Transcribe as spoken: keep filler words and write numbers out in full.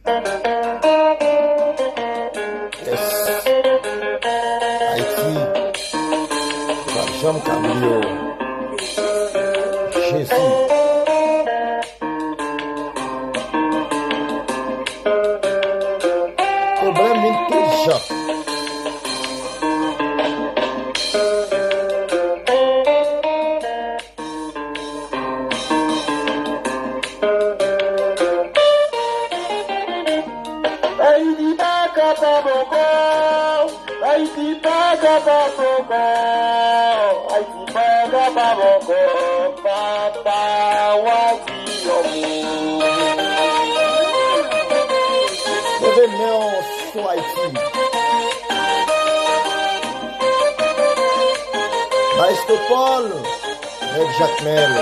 Yes. Ayiti, m p ap janm ka bliye w. Jezi. Pwoblèm vin tout jan. Ayiti pa kapab ankò. Ayiti pa kapab ankò. Ayiti pa kapab ankò. Papa, w a di yon mo. Leve men w sou Ayiti. Maestro Paul, nèg Jakmèl.